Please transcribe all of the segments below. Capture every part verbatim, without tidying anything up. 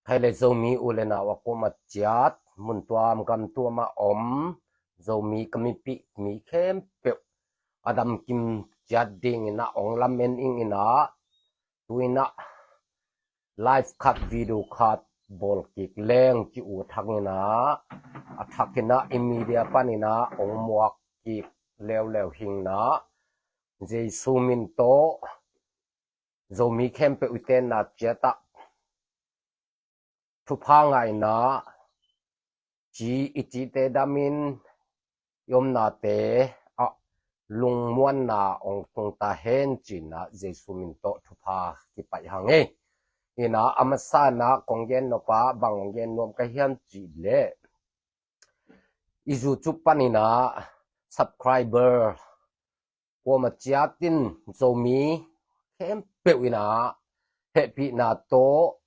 Khai le Zomi u le nau a kuamah ciat, mun tuam gam tuamah om Zomi ka mipih mi khempeuh a damkim ciat dingin ah ong lamen ing in ah, tu in ah live khat, video khat bawl kik leng ci uh a thak in ah, a thak in ah i media pan in ah ong muak kik leuleu hi ing in ah, Jesu min tawh Zomi khempeuh i tenna ciat ah thupha ngah in ah, ci i cihte damin i omnate ah lungmuanna ong tung ta hen ci in ah Jesu min tawh thupha kipaih hang ei. In ah a masa in ah kong gen nop ah bang ong gen nuam ka hiam cih leh, i YouTube pan in ah subscriber kuamah ciat in Zomi khempeuh in ah hehpihna tawh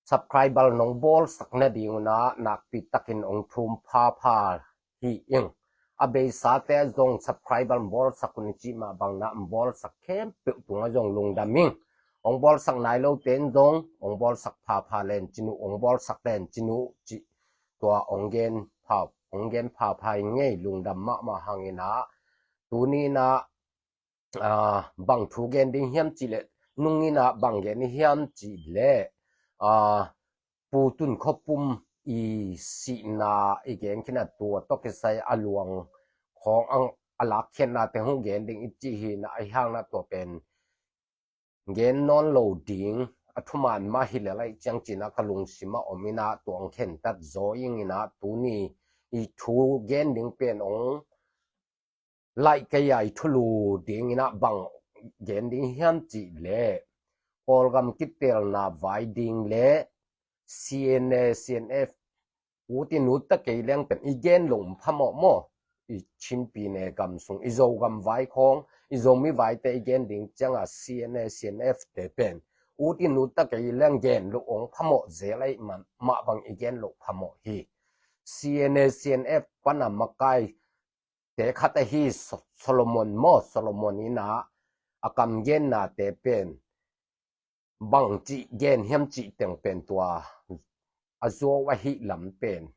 subscriber nong bawlsak nading un ah nakpi takin ong thum phapha hi ing. A beisate zong subscriber bawlsak un i cih mah bang in ah bawlsak khempeuh tungah zong lungdam ing. Ong bawlsak nai lote in zong ong bawlsak phapha len cin uh, ong bawlsak len cin uh cih tua ong gen pha, ong gen phapha ing ei, lungdam mahmah hang in ah. Tuni in ah, ah, bang thu gen ding hiam cih leh, nung in ah bang gen hiam cih leh, ah, Pu Tun Khua Pum i sihna i gen khin a, tua tawh kisai a luang khawng ang a lakkhiatnate hong gen ding i cih hi in ah, ahi hang in ah tua pen gen nawn lo ding, a thuman mah hi lel ahih ciang ci in ah ka lungsim ah om in ah tua ong khentat zaw ing in ah, tuni i thu gen ding pen ong laih kei a i thulu ding in ah bang gen ding hiam cih leh, Kawlgam kitelna vai ding le C N A, C N F ut in ut ta kei leng pen i gen loh phamawh maw? I Chin pyine gam sung, i Zogam vai khawng, i Zomi vaite i gen ding ciang a C N A, C N F te pen ut in ut ta kei leng gen loh ong phamawh zel ahih mah, mah bang i gen loh phamawh hi. C N A, C N F pan a makai te khat ahi So-, Solomon maw, Solomon in ah a kam gennate pen bang cih gen hiam cih teng pen tua a zuau ahih lam pen,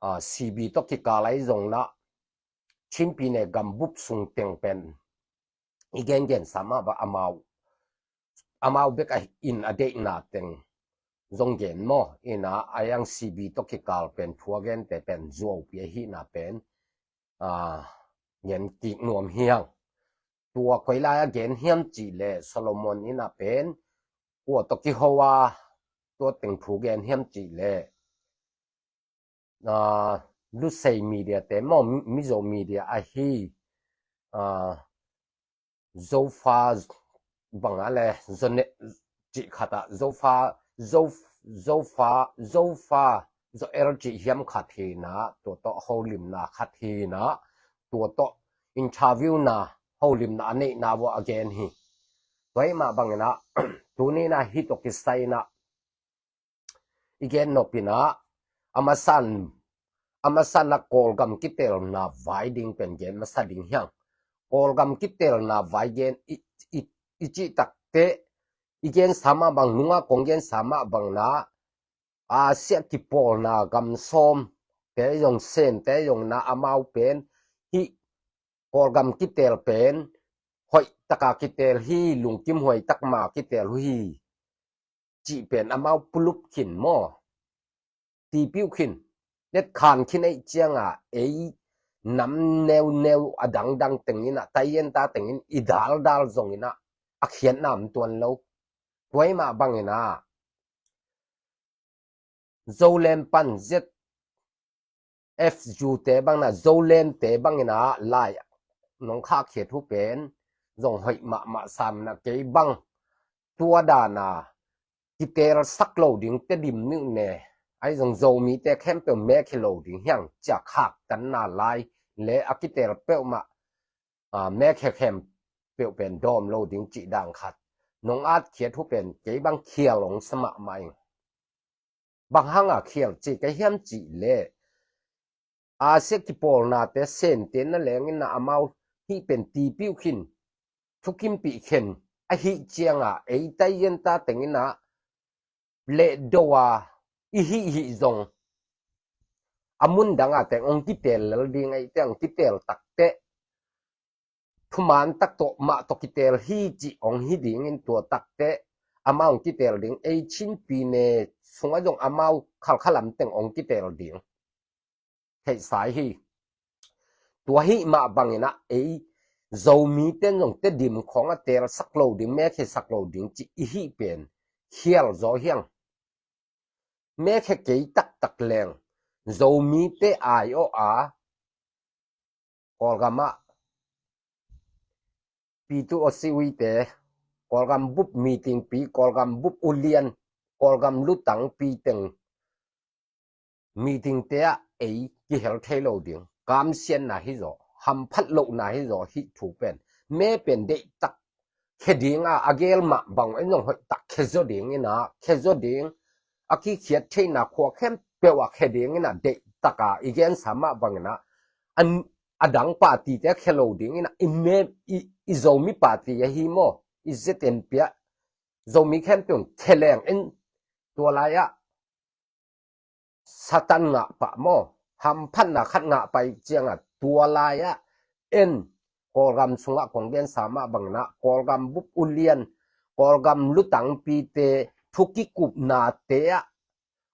ah, C B tawh kikal ahi zong in ah Chin pyine gam bup sung teng pen i gengen sa mah bang amau, amau bek a in a deihna teng zong gen maw? In ah a yang C B tawh kikal pen thu a gente pen zuaupi ahihna pen, ah, gen kik nuam hi hang. Tua koi lai a gen hiam cih leh Solomon in ah pen kua tawh kiho a, tua teng thu gen hiam cih leh, ah, Lusei media te maw, Mi-, Mizo media ahi, ah, Zofa bang a le, Zone cih khat ah, Zofa, Zo-, Zofa, Zofa, Zoel cih hiam khat hi in ah, tua tawh holimna khat hi in ah, tua tawh interview na, holimna a neihna uh a gen hi. Tua ahih mah bang in ah, tuni in ah hih tawh kisai in ah i gen nop in ah, a masa in, a masa in ah Kawlgam kitelna vai ding pen gen masa ding hi hang. Kawlgam kitelna vai gen i, i, i cih takteh, i gen sa mah bang, nung ah kong gen sa mah bang in ah, Asia kipawlna gam sawm te zong, Sen te zong in ah amau pen hih Kawlgam kitel pen hoih tak a kitel hi, lungkim huai tak mah kitel uh hi cih pen amau pulup khin maw? Tipiu khin, let khan khin ahih ciang a, ei nam neuneu a dangdang teng in ah, taienta teng in i daldal zong in ah a khiatna om tuan lo. Tua ahih mah bang in ah Zoland pan Z F U te bang in ah, Zoland te bang in ah lai nong khahkhiat uh pen zong hoih mahmah sam in ah, kei bang tua dan a kitelsak lo ding Tedim, Nune, ahi zong Zomite khempeuh mekhia lo ding hi hang ci a khaktanna lai le a kitel peuhmah, ah, mekhia khempeuh pen dawm lo ding cih dan khat nong atkhiat uh pen kei bang khial ong sa mahmah ing. Bang hang a khial ci ka hiam cih leh, Asia kipawlnate, Sente na leng in ah amau hih pen tipiu khin, thukimpih khin ahih ciang a, ei taienta teng in ah lehdo a i hih hih zong a mun dang a teng ong kitel lel ding ei teng ong kitel takteh thuman tak tawh mah tawh kitel hi cih ong hi dingin tua takteh amau ong kitel ding ei Chin pi ne sungah zong amau khalkhalam teng ong kitel ding. Theihsai hi. Tua hih mah banginah ei Zomite zong Tedim khawngah telsak lo ding, mekhesak lo ding cih i hih pen khial zaw hiang. Mekhe kei taktak leng Zomite aiawh a Kawlgamah pitu a siwite, Kawlgam bup meeting pi, Kawlgam bup ulian, Kawlgam lutang pi teng meeting te ah ei kihel thei lo ding. Kamsiatna hi zaw, hamphat lohna hi zaw, hih thu pen me pen deihtak khe ding a, a gel mah bang en zong hoihtak khe zaw ding ina, khe zaw ding. A kikhiat theihna khua khempeuh ah khe ding ina, deihtak a i gensa mah bang ina, a dang party te khe lo ding ina, i me, i, i Zomi party ahi maw, i Z N P ah Zomi khempeuh khe leng in tua lai ah Satan ngah pah maw, hamphatna khat ngah pai ciangah tua lai ah en Kawlgam sungah kong gensa mah bang ina, Kawlgam bup ulian, Kawlgam lutang pite thu kikupna te ah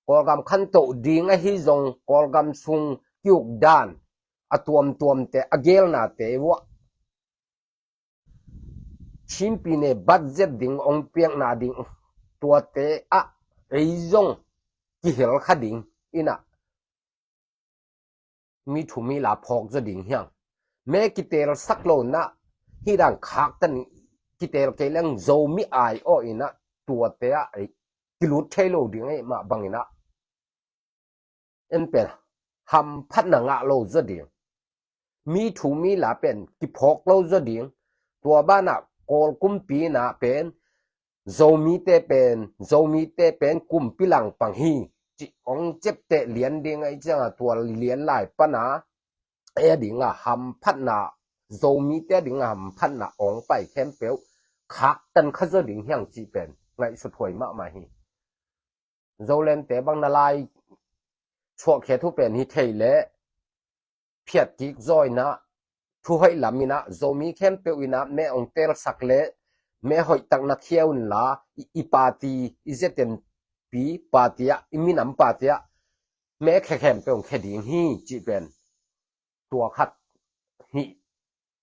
Kawlgam khantoh ding ahi zong Kawlgam sung kiuk dan a tuamtuamte a gelnate uah Chin pi ne budget ding ong piakna ding tuate ah ei zong kihel kha ding ina mi thu mi la phawk zaw ding hiang. Me kitel sak lo na hi dang khak tan kitel kei leng Zomi aiawh ina tuate ah ei kilut thei lo ding ei mah bang ina en pen hamphatna ngah lo zaw ding. Mi thu mi la pen kiphawk lo zaw ding. Tua banah Kawl kumpi na pen Zomite pen, Zomite pen kumpi langpang hi cih ong ciapteh lian ding ahi ciangah tua lian lai pana ei a dingah hamphatna, Zomite a dingah hamphatna ong pai khempeuh khaktan kha zaw ding hiang cih pen ngaihsut huai mahmah hi. Zolente bang na lai suahkhia thu pen hi thei leh phiat kik zaw ina, thu hoih lam ina, Zomi khempeuh ina me ong telsak leh me hoih tak na khia un la, i, i party, i Z N P party ah, i minam party ah me khe khempeuh ong khe ding hi cih pen tua khat hi.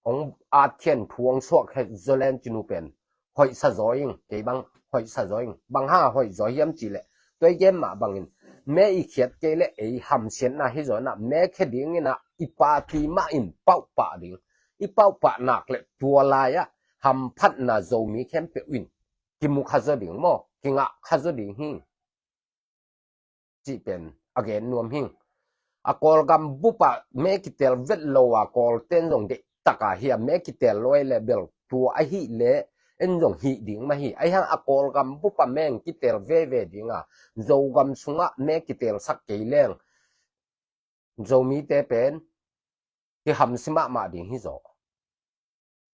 Ong at khian thu ong suak khe zaw leng cinu pen hoihsa zaw ing, kei bang hoihsa zaw ing. Bang hang hoih zaw hiam cih leh tua i gen mah bangin me i khiat kei leh ei hamsiatna hi zaw ina, me khe ding ina i party mah in pauhpah ding. I pauhpah nak leh tua lai ah hamphatna Zomi khempeuh in kimu kha zaw ding maw, kingah kha zaw ding hi cih pen a gen nuam hing. A Kawlgam bup ah me kitel vet lo a Kawlten zong deihtak a hi a, me kitel lo ei leh bel tua ahih leh en zong hih ding mah hi. Ahi hang a Kawlgam bup ah me ong kitel veve ding a, Zogam sungah me kitel sak kei leng Zomite pen kihamsia mahmah ding hi zaw.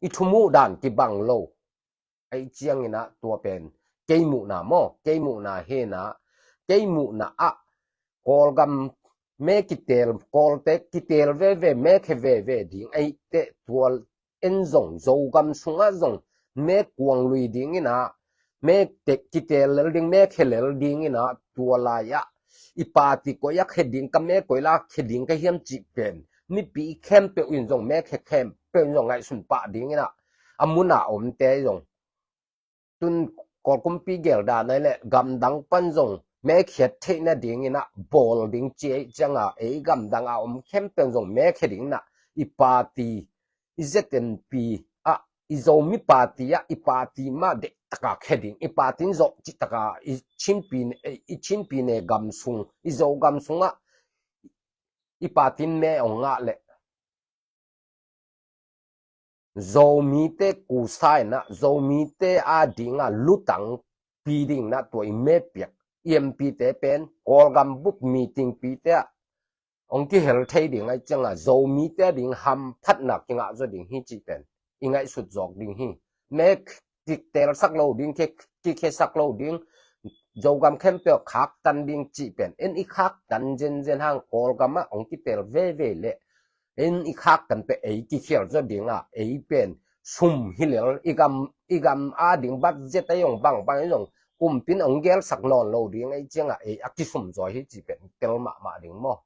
I thumuh dan kibang lo. Ahi ciang ina tua pen kei muhna maw, kei muhna hi ina, kei muhna ah Kawlgam me kitel, Kawlte kitel veve, me khe veve ding ahi teh tua en zong Zogam sungah zong me kuang lui ding ina, me tek kitel lel ding, me khe lel ding ina tua lai ah i party koi ah khe ding ka, me koi la khe ding ka hiam cih pen mipi khempeuh in zong, me khe khempeuh in zong ngaihsun pah ding ina, a mun a omte zong tun Kawl kumpi gel dan ahi leh gamdang pan zong me khiat theihna ding ina bawl ding ci ei ciang a, ei gamdang a om khempeuh zong me khe ding ina i party, i Z N P ah, i Zomi party ah, i party mah deihtak a khe ding, i party in zawh cihtak a i Chin pi ne, i Chin pi ne gam sung, i Zogam sungah i party in me ong ngah leh Zomite kusa ina, Zomite a ding a lutang pi ding ina tua i me piak i M P te pen Kawlgam bup meeting pite ah ong kihel thei ding ahi ciang a, Zomite a ding hamphatna kingah zaw ding hi cih pen i ngaihsut zawk ding hi. Me kitel sak lo ding, ki, kikhe sak lo ding, Zogam khempeuh khaktan ding cih pen, en i khaktan zenzen hang Kawlgam ah hong kitel veve leh, en i khaktan pen ei kikhial zaw ding a, ei pen sum hi lel, i gam, i gam a ding budget a zong bangbang i zong kumpi in hong gelsak nawn lo ding ei ciang a, ei a kisum zaw hi cih pen tel mahmah ding maw.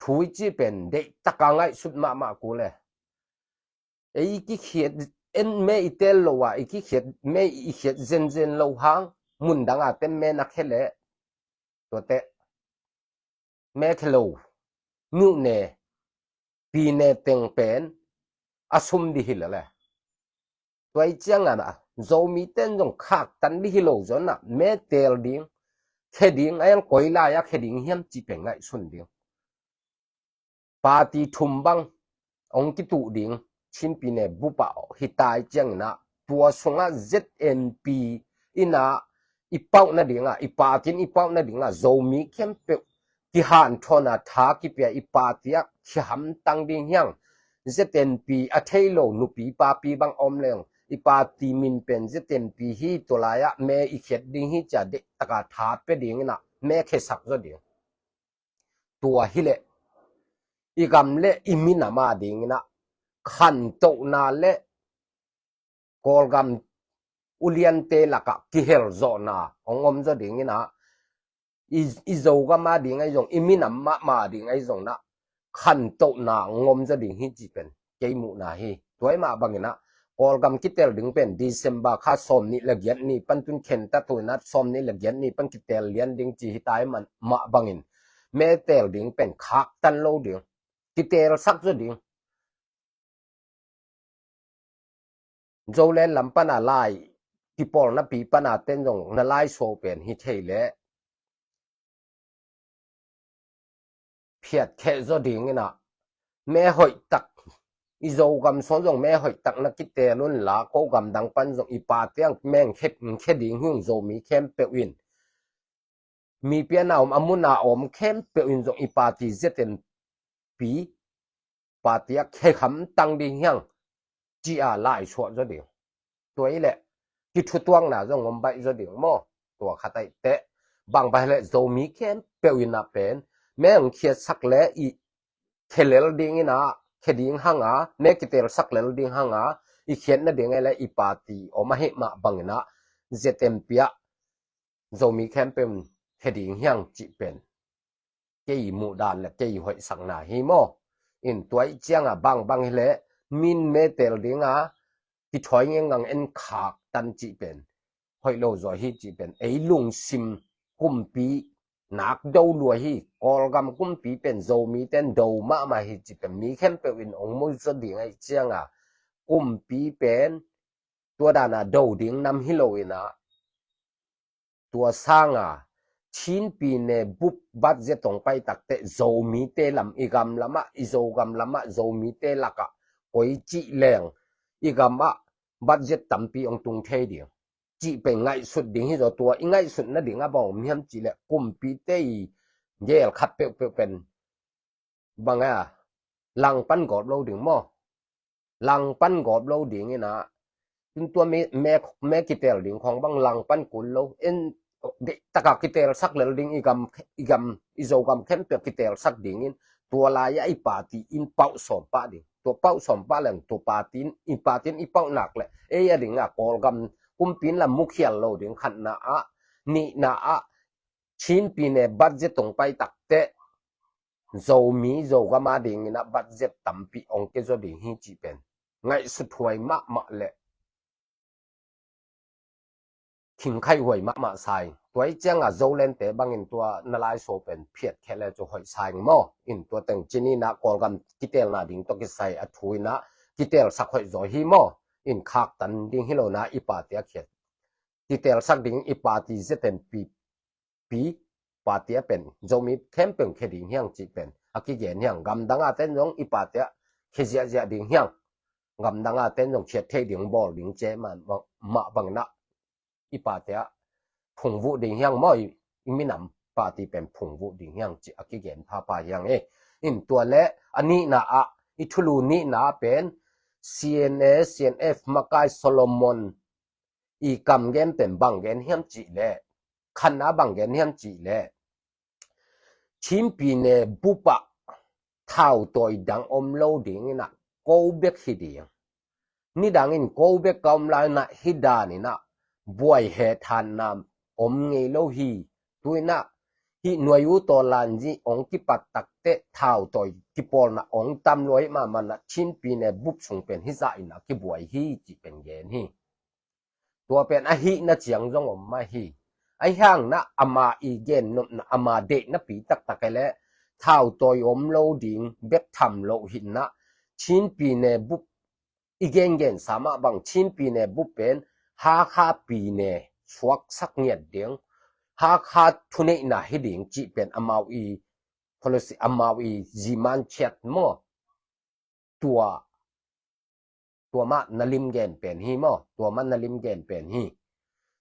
Thu i cih pen deihtak a ngaihsut mahmah kul e. Ei kikhiat, en me i tel lo a, i kikhiat, me i khiat zenzen lo hang, mundang a ten me na khe leh, tuate me khe lo, nuhne, pine teng pen a sum dih hi lel e. Tua i ciang a, Zomite in zong khaktan dih hi lo zaw na, me tel ding, khe ding, a iang koi lai a khe ding hiam cih pen ngaihsun ding. Party thum bang hong kituh ding, Chin pyine bup ah hi ta i ciang in a, tua sung ah Z N P in a i pauh nading a, i party in i pauh nading a, Zomi khempeuh kihanthawn a tha kipia i party ah kihamtang ding hiang. Z N P a thei lo nupi papi bang om leng, i party min pen Z N P hi, tua lai ah me i khiat ding hi ci a deihtak a tha pia ding in a, me khesak zaw ding. Tua hi leh i gam leh i minam a ding in a khantohna leh Kawlgam uliante lak ah kihel zawhna hong om zaw ding in a, i, i Zogam a ding ahi zong, i minam mahmah a ding ahi zong na, khantohna hong om zaw ding hi cih pen kei muhna hi. Tua ahih mah bang in a, Kawlgam kitel ding pen December kha sawmnih leh giat ni pan tun khen ta, tu in a sawmnih leh giat ni pan kitel lian ding ci hi ta ahih mah bang in, me tel ding pen khaktan lo ding, kitelsak zaw ding. Zoland lam pan a lai, kipawlna pi pan a ten zong na lai so pen hi thei leh, phiat kheh zaw ding in a, me hoih tak, i Zogam sung zong me hoih tak na kitel un la, ko gamdang pan zong i party ah me hong khe, khe ding hi ung, Zomi khempeuh in, mi pian a om, a mun a om khempeuh in zong i party Z N P party ah khe hamtang ding hiang ci a lai suah zaw ding. Tua hi leh kithutuakna zong om baih zaw ding maw. Tua khat ahih teh, bang bang hi leh Zomi khempeuh in a pen me hong khiatsak leh i khe lel ding in a, khe ding hang a, me kitelsak lel ding hang a, i khiat nading ahih leh i party om ahih mah bang in a, Z N P ah Zomi khempeuh in khe ding hiang cih pen kei muhdan leh kei hoihsakna hi maw. In tua ahih ciang a bang bang hi leh min me tel ding a, kithawi ngengngang, en khaktan cih pen hoih lo zaw hi cih pen ei lungsim, kumpi nak do lua hi. Kawlgam kumpi pen Zomite in do mahmah hi cih pen mi khempeuh in hong mu zaw ding ahih ciang a, kumpi pen tua dan a do ding nam hi lo in a, tua sang a Chin pyine bup budget hong pai tak teh Zomite lam, i gam lam ah, i Zogam lam ah Zomite lak ah koi cih leng i gam ah budget tampi hong tung thei ding cih pen ngaihsut ding hi zaw. Tua i ngaihsut nading a bang om hiam cih leh, kumpite i gel khat peuhpeuh pen bang a, langpan gawp lo ding maw. Langpan gawp lo ding in a, tun tua me, me, me kitel ding khawng bang langpan kul lo. En, deihtak a kitelsak lel ding, i gam, i gam, i Zogam khempeuh kitelsak ding in, tua lai ah i party in pauh sawm pah ding. Tua pauh sawm pah leng tua party in, i party in i pauh nak leh ei a ding a Kawlgam kumpi in lam mukhial lo ding, khatna ah. Nihna ah Chin pyine budget hong pai tak teh Zomi, Zogam a ding in a budget tampi hong khe zaw ding hi cih pen ngaihsut huai mahmah leh khingkhaih huai mahmah sa ing. Tua ahih ciang a Zolente bang in tua na lai so pen phiat kheh leh cu hoih sa ing maw. In tua teng ci ni in a, Kawlgam kitelna ding tawh kisai a thu in a, kitelsak hoih zaw hi maw. In khaktan ding hi lo in a, i party a khiat, kitelsak ding i party Z N P pi, party ah pen Zomi khempeuh khe ding hiang cih pen a kigen hiang. Gamdang a ten zong i party ah khe ziahziah ding hiang. Gamdang a ten zong khiat thei ding, bawl ding ci mah, mah bang in a, i party ah phungvuh ding hiang maw, i, i minam party pen phungvuh ding hiang cih a kigen phapha hiang e. In tua leh a nihna ah, i thulu nihna ah pen C N A, C N F makai Solomon i kam gen pen bang gen hiam cih leh, khatna bang gen hiam cih leh, Chin pyine bup ah thautawi dang om lo ding in ah, ko bek hi ding. Nidang in ko bek ka om lai in ah, hih dan in ah buai hethanna om ngei lo hi. Tu in ah hih nuai u taw lan zi ong kipat tak teh thautawi kipawlna ong tam lua hi mahmah in ah, Chin pyine bup sung pen hih zah in ah kibuai hi cih pen gen hi. Tua pen a hihna ciang zong om mah hi. Ahi hang in ah ama i gen nopna, ama deihna pi taktak e leh thautawi om lo ding bek tham lo hi in ah, Chin pyine bup i gengensa mah bang, Chin pyine bup pen Hakha pyine suaksak ngiat ding, Hakha thuneihna hi ding cih pen amau i policy, amau i ziman ciat maw. Tua, tua mah na lim gen pen hi maw, tua mah na lim gen pen hi.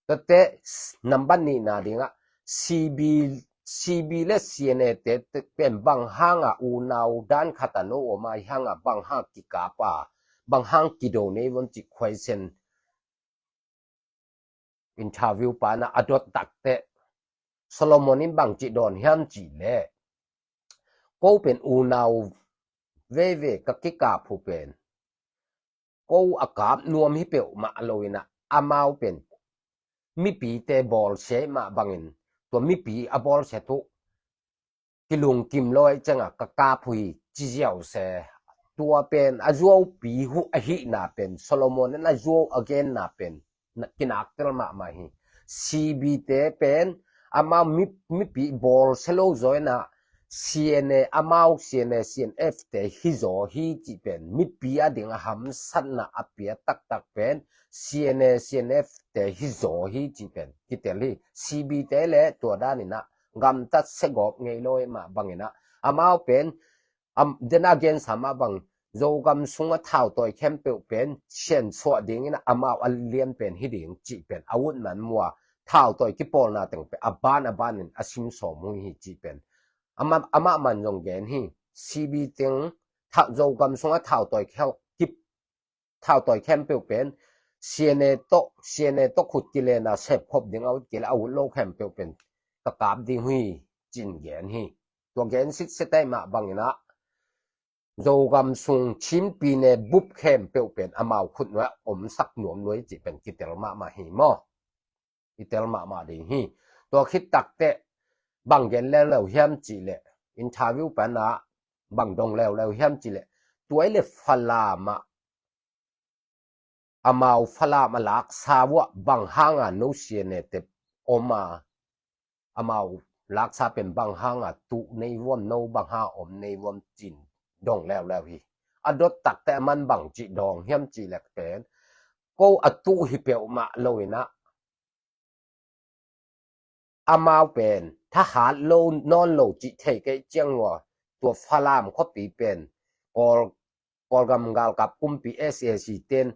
Tua teh, nambat nihna ding ah, C B, C B leh C N A te pen bang hang a unau dan khat a no om a, ahi hang a bang hang kikap a, bang hang kido nei vun cih question interview pa in ah a dot tak teh, Solomon in bang cih dawn hiam cih leh, ko pen unau veve ka kikap uh pen, ko a kap nuam hi peuhmah lo in ah, amau pen mipite bawlsia mah bangin, tua mipi a bawlsia uh kilungkim lo ahi ciang a ka kap uh hi ci ziau se. Tua pen a zuaupi uh ahihna pen Solomon in a zuau a genna pen na, kinaktel mahmah hi. C B te pen amau mi, mipi bawlsia lo zaw in ah, C N A, amau C N A, C N F te hi zaw hi cih pen, mipi a ding a hamsatna a pia taktak pen C N A, C N F te hi zaw hi cih pen kitel hi. C B te leh tua dan in ah gamtat segawp ngei lo mah bangin ah, amau pen, am, den a gensa mah bang, Zogam sung a thautawi khempeuh pen siansuah ding in ah amau a lian pen hi ding cih pen a ut man mua, thautawi kipawlna teng pen a ban a ban in a sim sawm uh hi cih pen amah, amah man zong gen hi. C B teng tha, Zogam sung a thautawi khel, kip, thautawi khempeuh pen C N A tawh, C N A tawh khut kilen a sepkhop ding a ut kei leh a ut lo khempeuh pen ka kap ding uh hi cin gen hi. Tua gen sitset ahi mah bangin ah, Zogam sung Chin pyine bup khempeuh pen amau khut nuai ah omsak nuam nuai cih pen kitel mahmah hi maw. I tel mahmah ding hi. Tua khit tak teh bang gen leuleu hiam cih leh, interview pan ah bang dong leuleu hiam cih leh, tua i leh Falam ah, amau Falam a laksa uh ah bang hang a no C N A te om a, amau laksa pen bang hang a tuh nei vuam, no bang hang a om nei vuam cin dong leuleu hi. A dot tak teh aman bang cih dawng hiam cih leh pen, ko a tuh hi peuhmah lo in ah, amau pen thahat lo nawn lo cih thei kei ciang uh a, tua Falam khuapi pen Kawl, Kawlgam galkap kumpi S A C ten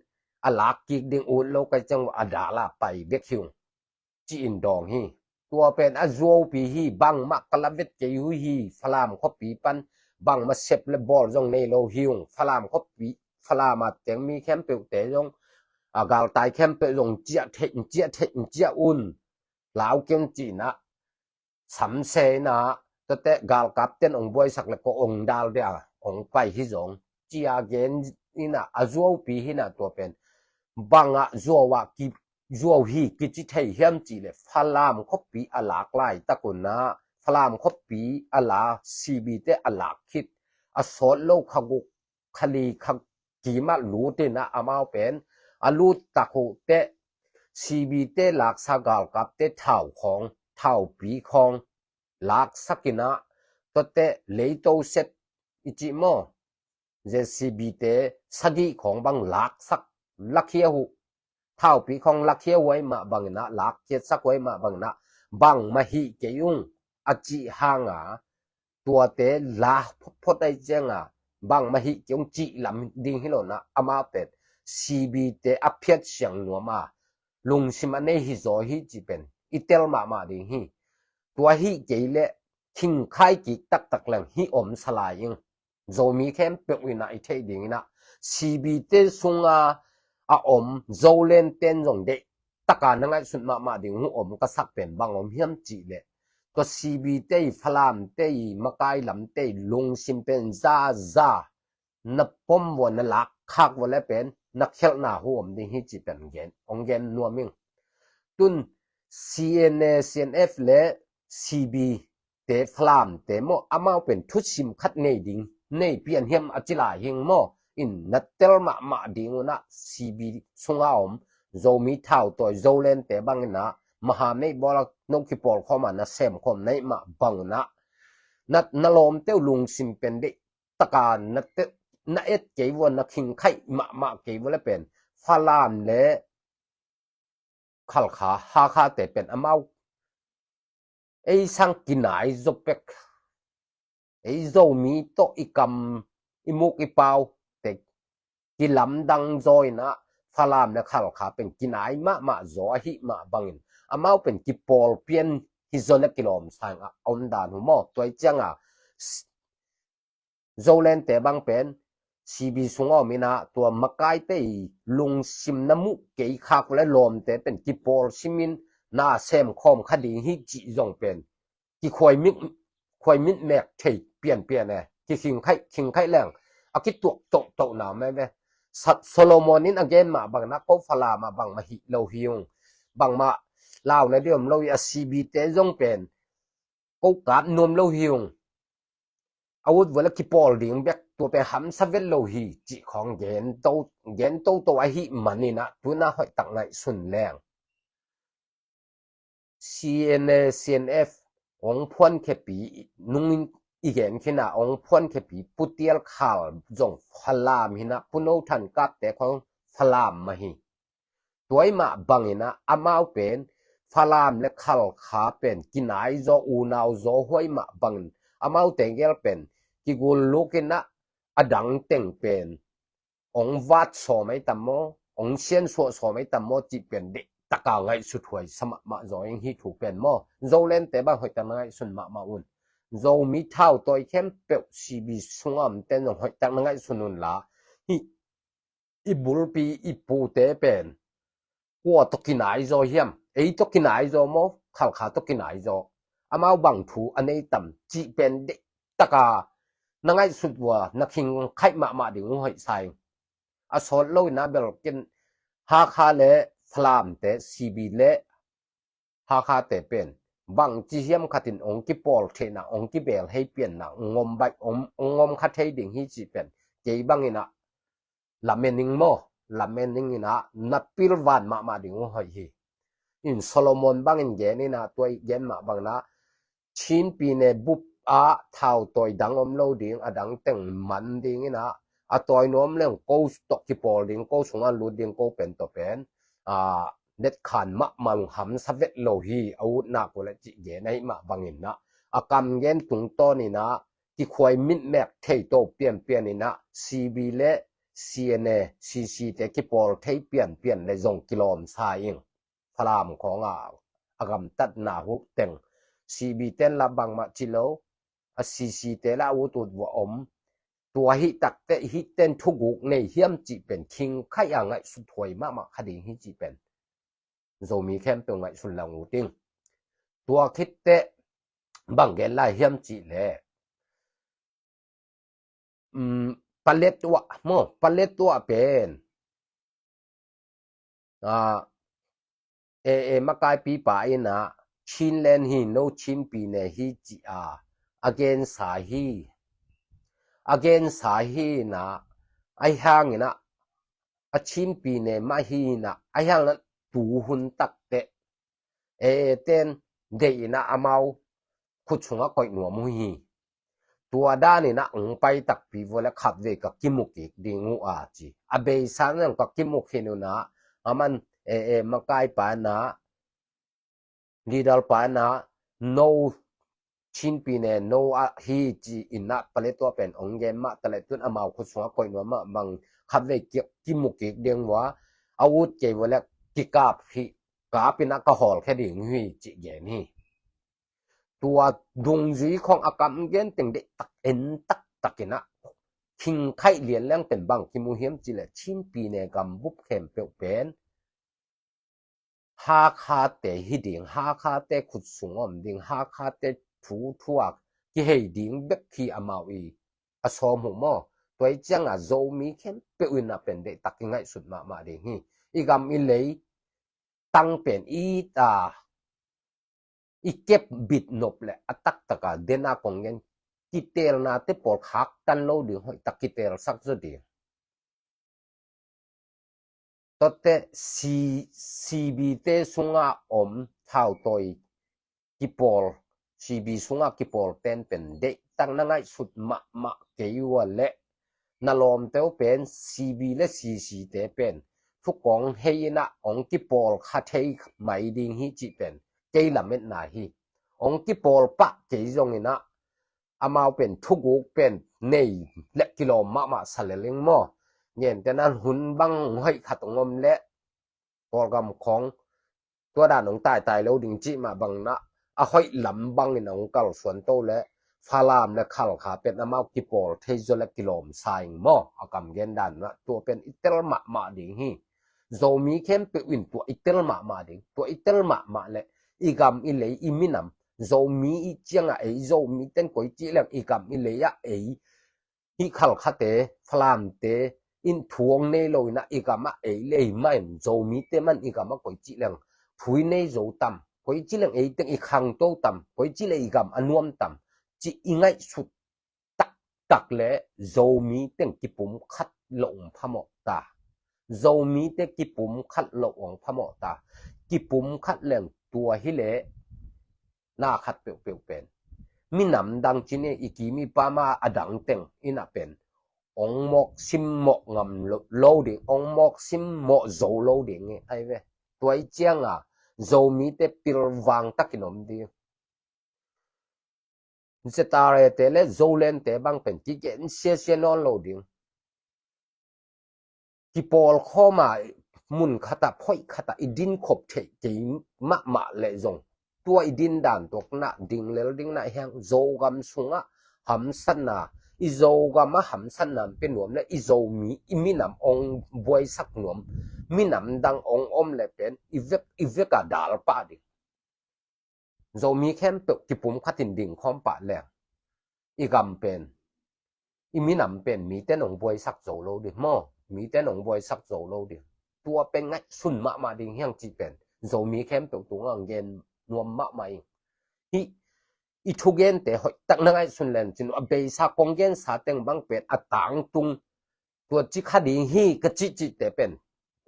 a lak kik ding ut lo kei ciang uh a, a dal a pai bek hi ung ci-in dawng hi. Tua pen a zuaupi hi, bangmah ka la vet kei uh hi. Falam khuapi pan bangmah sep leh bawl zong nei lo hi ung. Falam khuapi, Falam a teng mi khempeuhte zong, a galtai khempeuh zong ciah theih, ciah theih, ciah un, lau kei un ci-in ah, samsia in ah, tua teh galkap ten ong buaisak leh ko ong dal dia ong pai hi zong, ci-a gen in ah, a zuaupi hi in ah, tua pen bang ah zuau ah ki, zuau hi kici thei hiam cih leh, Falam khuapi a lak laitak un ah, Falam khuapi a la, C B te a lak khit, a sawt lo kha guk, kha li, kha kim ah lut in ah, amau pen a lut tak uh teh C B te laksa, galkap te thau khawng, thaupi khawng laksak in ah, tua teh leito set i cih maw, J C B te sagih khawng bang laksak, lakhia uh, thaupi khawng lakhia uh ahi mah bangin ah, lakkhiatsak uh ahi mah bangin ah, bangmah hih kei ung a cih hang a, tuate la photphot ahi ciang a, bangmah hih kei ung cih lam ding hi lo in ah, amau pen C B te a phiat siang nuam a, lungsim a nei hi zaw hi cih pen i tel mahmah ding hi. Tua hih kei leh khingkhai kik taktak leng hih om sa lai ing. Zomi khempeuh in ah i theih ding in ah, C B te sung a a om Zoland ten zong deih taka na ngaihsut mahmah ding uh om ka sak pen bang om hiam cih leh, tua C B te i, Falam te i, makai lam te i lungsim pen zaza na pom vua, na lak khak vua le pen na khialhna uh om ding hi cih pen gen, ong gen nuam ing. Tun C N A, C N F le C B te, Falam te maw, amau pen thusim khat nei ding, nei pian hiam a ci lai hing maw, in na tel mahmah ding un ah, C B sunga om Zomi thautawi Zoland te bangin ah, maha meih bawla no kipawl khawma na sem khawm na hih mah bang un ah, na, na lawmte uh lungsim pen deih taka na te, na et kei vua, na khingkhaih mahmah kei vua le pen Falam le Khalkha, Hakha te pen amau ei sang kinai zaw pek. Ei Zomi tawh i kam, i muk i pau te kilamdang zaw in ah, Falam le Khalkha pen kinai mahmah zaw ahih mah bangin amau pen kipawl pian hi zaw na kilawm sang a om dan uh maw. Tua i cianga Zoland te bang pen C B sung a om in ah, tua makai te i lungsim na muh kei khak le lawmte pen kipawl simin na sem khawm kha ding hi cih zong pen kikhuai mit, khuai mit mek thei pianpian e. Kikhingkhaih, khingkhaih leng a kituak tohtohna mah ve. Sa-, Solomon in a gen mah bangin ah, ko Falam ah bangmah hih lo hi ung, bangmah launa ding om lo hi a, C B te zong pen ko kap nuam lo hi ung, a ut vua le kipawl ding bek tua pen hamsa vet lo hi cih khawng gen to, gen toto ahih manin ah, tuna hoihtak ngaihsun leng C N A, C N F ong phuankhiapi nungin i gen khin a, ong phuankhiapi Pu Tial Khal zong Falam hi in ah, Pu No Than Kap te khawng Falam mah hi. Tua i mah bangin ah amau pen Falam le Khalkha pen kinai zaw, unau zaw huai mah bangin amaute gel pen kigul luk in ah, a dang teng pen ong vat sawm ai tam maw, ong siansuah sawm ai tam maw cih pen deih taka ngaihsut huai sa mahmah zaw ing, hi thu pen maw. Zoland te bang hoihtak na ngaihsun mahmah un. Zomi thautawi khempeuh C B sung a om ten zong hoihtak na ngaihsun un la, hi i bulpi i pute pen kua tawh kinai zaw hiam? Ei tawh kinai zaw maw, Khalkha tawh kinai zaw? Amau bang thu a nei tam cih pen deih taka na ngaihsut vua, na khingkhaih mahmah ding uh hoih sa ing. A sawt lo in ah bel ken Hakha le Falam te, C B le Hakha te pen bangci hiam khatin ong kipawl theihna, ong kibel hei pianna ong om baih, ong, ong om kha thei ding hi cih pen kei bangin ah lamen ing maw, lamen ing in ah na pilvan mahmah ding uh hoih hi. In Solomon bangin gen in ah, tua i gen mah bangin ah Chin pi ne bup ah thautawi dang om lo ding, a dang teng man ding in ah, a tawi nuam leng ko tawh kipawl ding, ko sungah lut ding, ko pen tawh pen a, netkhan mahmah hamsa vet lo hi, a utnak uh le cih gen ahih mah bangin ah, a kam gen tungtawn in ah kikhuai mitmek thei to pianpian in ah, C B le C N A, C C te kipawl thei pianpian le zong kilawm sa ing. Falam khawng ah a gamtatna uh teng C B ten la bangmah ci lo, a C C te la a utut vua om. Tua hih takteh hih ten thuguk nei hiam cih pen khingkhaih a ngaihsut huai mahmah kha ding hi cih pen Zomi khempeuh ngaihsun lang uh ting. Tua khitteh bang gen lai hiam cih leh, um, Paletwa maw, Paletwa pen, a, e, e, makaipipa in ah Chinland hi, no Chin pi ne hi ci a, a gensa hi. A gensa hi in ah, ahi hangin ah, a Chin pi ne mah hi in ah, ahi hangin ah tuhun takteh e, e ten deih in ah amau khut sungah koih nuam uh hi. Tua dan in ah ong pai takpi vua le khatvei ka kimu kik ding uh a ci. A beisa in ah ka kimu khin un ah, aman e, e, makaipa in ah, leader pa in ah, no Chin pi ne no a hi ci in ah, Paletwa pen ong gen mah taleh tun amau khut sungah koih nuam mah bang khatvei ki, kimu kik ding vua, a ut kei vua le kikap hi, kap in ah ka hawlkhia ding uh hi ci gen hi. Tua dungzui khawng a kam gen teng deih tak en taktak in ah khingkhaih lian leng pen bang kimu hiam cih leh Chin pi ne gambup khempeuh pen Hakhate hi ding, Hakhate khut sung om ding, Hakhate thu thuak kihei ding bek hi amau i a sawm uh maw. Tua i cianga Zomi khempeuh in a pen deihtak i ngaihsut mahmah ding hi. I gam i lei tang pen i ta i kep bit nop le a taktaka dena kong gen kitelnate pawl khaktan lo ding, hoihtak kitelsak zaw ding. Tuate C, CB te sunga om thautawi kipawl, CB sunga kipawl ten pen deihtak na ngaihsut mahmah kei ua le na lawmte uh pen CB le CC te pen thukawng hei inah hong kipawl kha thei mai ding hi cih pen kei lametna hi. Hong kipawl pah kei zong inah amau pen thuguk pen nei le kilawm mahmah sa lel ing maw. Gentehna hun bang hoih khat hong om le Kawlgam khawng tua dan hong taitai lo ding cih mah bang na a hoih lam bangin hong kalsuan to le Falam le Khalkha pen amau kipawl thei zaw le kilawm sa ing maw. A kam gen dan na tua pen i tel mahmah ding hi. Zomi khempeuh in tua i tel mahmah ding, tua i tel mahmah le i gam i lei i minam, Zomi i cianga ei, Zomi ten koi cih leng i gam i lei ah ei, hih Khalkhate, Falamte in thu hong nei lo inah i gamah ei lei mah in, Zomite man i gamah koi cih leng thu i nei zo tam, koi cih leng ei teng i khangto tam, koi cih leng i gam a nuam tam cih i ngaihsut taktak le Zomi teng kipum khat loh hong phamawh ta. Zomite kipum khat loh hong phamawh ta. Kipum khat leng tua hi le na khat peuhpeuh pen minam dang cine i kim i pama a dang teng inah pen hong mawk sim mawh ngam lo, lo ding, hong mawk sim mawh zo lo ding hi ai ve. Tua i cianga Zomite pilvang takin om ding. Zetarete le Zolente bang pen kigen siasia nawn lo ding. Kipawl khawma mun khata phoih khata i din khop theih kei mahmah leh zong tua i din dan tuakna ding lel ding na hiang Zogam sungah hamsatna, i Zogam a hamsatna pe nuam le i Zomi i minam ong buaisak nuam, minam dang ong om le pen i vek i vek a dal pah ding. Zomi khempeuh kipum khatin ding khawm pah leng i gam pen, i minam pen mite nong buaisak zo lo ding maw? Mite nong buaisak zo lo ding. Tua pen ngaihsun mahmah ding hiang cih pen Zomi khempeuh tungah gen nuam mahmah ing. Hih i thugente hoihtak na ngaihsun len cin uh a beisa kong gensa teng bang pen a tangtung tua ci kha ding hi ka cihcihte pen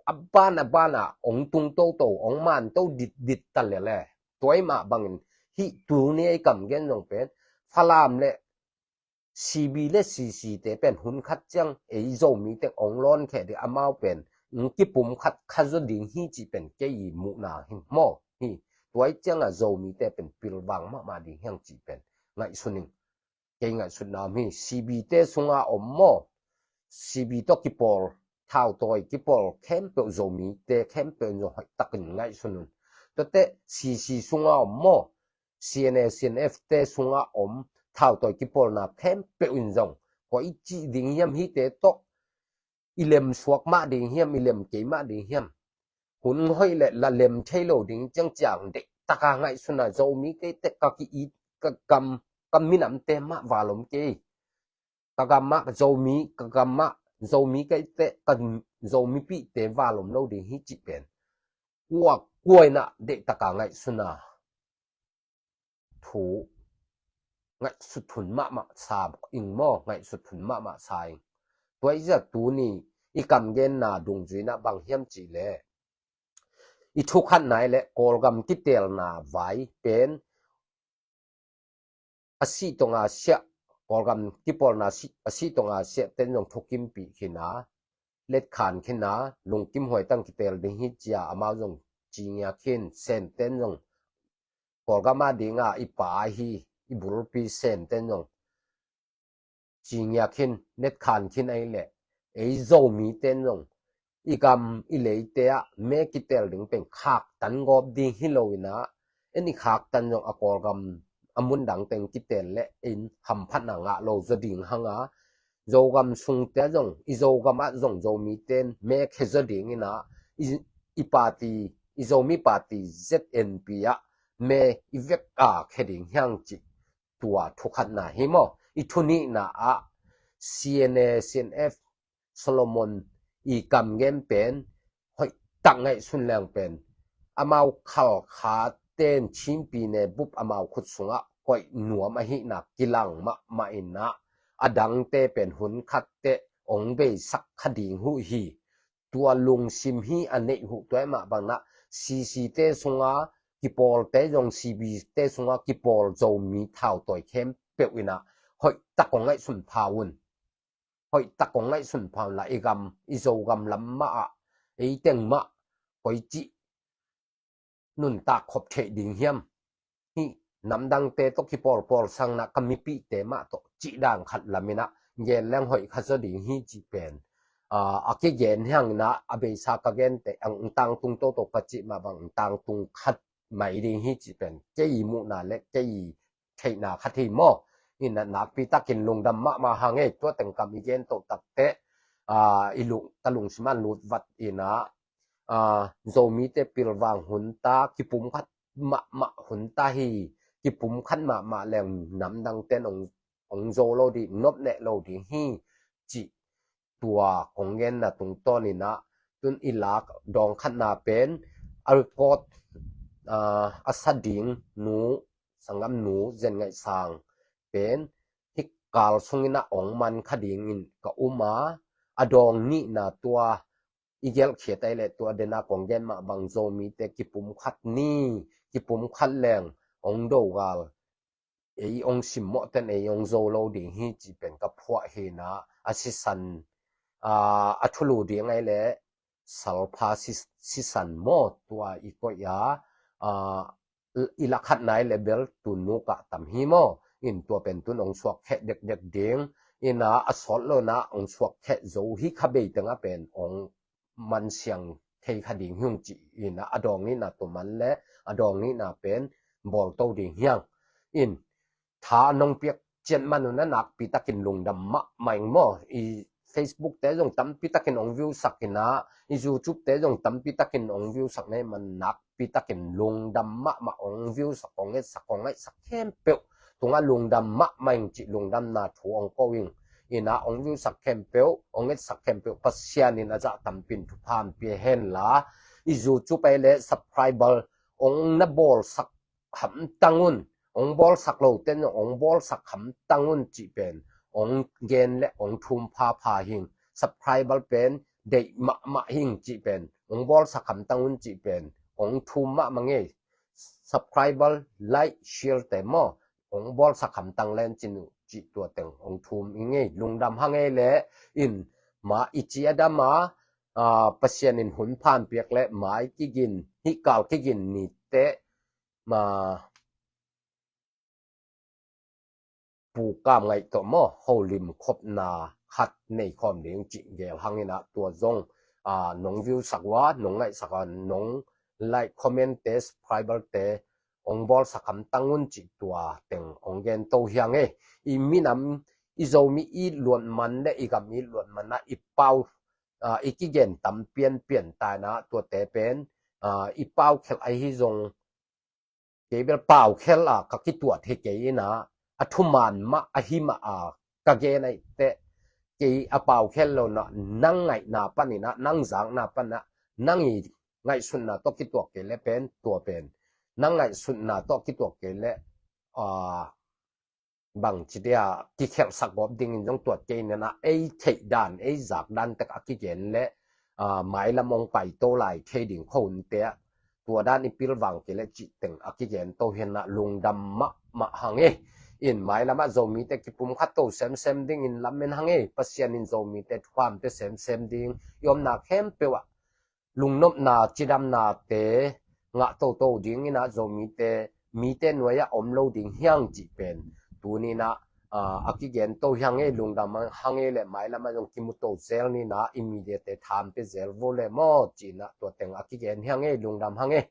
a ban a ban a ong tung toto, ong man to ditdit ta lele. Tua i mah bangin hih tuni ei kam gen zong pen Falam le C B le C C te pen hun khat ciang ei Zomi teng ong lawn kheh ding amau pen ong kipum khat kha zaw ding hi cih pen kei i muhna hi maw hi. Tua i ciangah Zomite pen pilvang mahmah ding hiang cih pen ngaihsun ing. Kei ngaihsutna om hi. C B te sunga om maw? C B tawh kipawl, thautawi kipawl khempeuh Zomite khempeuh in zong hoihtakin ngaihsun un. Tuate C C sunga om maw? C N A, C N F te sunga om thautawi kipawlna khempeuh in zong koi cih ding hiam hite tawh i lem suak mah ding hiam, i lem kei mah ding hiam? Hun hoih le la lem thei lo ding ciangciang deih taka ngaihsuna Zomi kei teh ka ki-it ka gam, ka minamte mah valom kei. Ka gam mah Zomi, ka gam mah Zomi kei teh ka Zomipihte valom lo ding hi cih pen kua kuaina deih taka ngaihsuna thu ngaihsut hun mahmah sa ing maw? Ngaihsut hun mahmah sa ing. Tua i zia tuni i kam genna dungzuina bang hiam cih le i thukhatna i le Kawlgam kitelna vai pen a sih tonga siah, Kawlgam kipawlna a sih tonga siah ten zong thukimpih khina, letkhan khina, lungkim huaitang kitel ding hi cia amau zong cingia khin, Sen ten zong Kawlgam a dinga i pa ahi i bulpi Sen ten zong cingia khin, letkhan khin ahi le ei Zomi ten zong i gam i leite ah me kitel ding pen khaktan gawp ding hi lo ina, en i khaktan zong a Kawlgam a mundang teng kitel le in hamphatna ngah lo zaw ding hanga, Zogam sungte zong, i Zogam ah zong Zomi ten me khe zaw ding ina, i, i party i Zomi Party Z N P ah me i vek a khia ding hiang cih tua thu khatna hi maw. I thu nihna ah C N A, C N F, Solomon i kam gen pen hoih tak ngaihsun leng pen amau khalkha ten Chin pi ne bup amau khut sungah koih nuam ahihna kilang mahmah in ah, a dangte pen hun khat teh ong beisak kha ding uh hi. Tua lungsim hi a neih uh, tua mah bang ah C C te sunga kipawlte zong, C B te sunga kipawl Zomi thautawi khempeuh in ah hoih tak ong ngaihsun pha un. Hoih tak ong ngaihsun pha un la, i gam, i Zogam lam mah ah ei teng mah koi cih nuntak khop theih ding hiam? Hih namdangte tawh kipawlpawl sang in ah ka mipihte mah tawh cih dan khat lam in ah gen leng hoih kha zaw ding hi cih pen a kigen hiang in ah, a beisa ka gente ang tangtung toto ka cih mah bang tangtung khat mai ding hi cih pen kei muhna le kei theihna khat hi maw. In ah nakpi takin lungdam mahmah hang ei, tua teng kam i gen toh tak teh i lung, ka lungsim ah lut vat in ah Zomite pilvang hun ta, kipumkhat mahmah hun ta hi. Kipumkhat mahmah leng namdang ten ong, ong zo lo ding, nop neh lo ding hi cih tua kong genna tungtawn in ah, tun i lak dawng khatna pen a record a sa ding nu, sanggam nu Zen Ngaih Sang pen hih kal sung in ah ong man kha ding in ka um a, a dawng nihna tua i gelhkhiat ai leh tua den a kong gen mah bang Zomite kipumkhat ni, kipumkhat leng ong do gal, ei ong simmawh ten ei ong zo lo ding hi cih pen ka phuah hi in ah, a sisan a thulu ding ai leh salpha si, sisan maw, tua i koih a i lakhatna ai leh bel tun nu kah tam hi maw. In tua pen tun ong suak kheh dekdek ding in ah, a sawt lo in ah ong suak kheh zo hi kha bei teng ah pen ong man siang thei kha ding hiung cih in ah, a dawng nihna tua man le a dawng nihna pen bawl to ding hiang. In tha nong piak ciat man un ah nakpi takin lungdam mahmah ing maw. I Facebook te zong tampi takin ong view sak in ah, i YouTube te zong tampi takin ong view sak na hih man nakpi takin lungdam mahmah, ong view sak, ong et sak, ong ngaih sak khempeuh tungah lungdam mahmah ing cih lungdamna thu ong ko ing. In ah ong view sak khempeuh, ong et sak khempeuh Pasian in a zah tampin thupha pia hen la, i YouTube ai leh subscriber ong na bawl sak hamtang un, ong bawlsak lo ten ong bawlsak hamtang un cih pen ong gen le ong thum phapha hing. Subscriber pen deih mahmah hing cih pen ong bawlsak hamtang un cih pen ong thum mahmah ngei. Subscriber, like, share te maw, ong bawlsak hamtang len cin uh cih tua teng ong thum i ngei. Lungdam hang ei leh in ma i ci a dam a, Pasian in hun phan piak le mai kigin, hih kal kigin ni teh ma pukam ngaih tawh maw, holim khopna khat nei khawm ding cih gel hang in ah, tua zong nong view sak uh a, nong ngaihsak uh a, nong like, comment te, subscriber te ong bawlsak hamtang un cih tua teng ong gen to hiang ei. I minam, i Zomi i luat man le i gam i luat man ah i pau i kigen tam pianpian ta in ah, tuate pen i pau khelh ahi zong, kei bel pau khelh a ka kituat hi kei in ah, a thuman mah ahi mah a ka gen aih teh, kei a pau khelh lo in ah, nang ngaihna pan in ah, nang zakna pan ah, nang i ngaihsutna tawh kituak kei le pen tua pen, nang ngaihsutna tawh kituak kei le bangci dia kikhelhsak gawp dingin zong tuat kei in ah, ei theih dan, ei zak dan tek a kigen le mailam ong paito lai thei ding khawh un teh, tua dan i pilvang kei le cih teng a kigen to hi in ah, lungdam mahmah hang ei. In mailam ah Zomite kipumkhat to semsem dingin lamen hang ei. Pasian in Zomite thupha pia semsem ding, i omna khempeuh ah lungnopna, cidamnate ngah toto ding in ah, Zomite mite nuai ah om lo ding hiang cih pen tuni in ah a kigen to hiang ei. Lungdam hang ei leh mailam ah zong kimu to zel ni in ah, i mediate tha pia zel vo le maw ci in ah, tua teng a kigen hiang ei. Lungdam hang ei.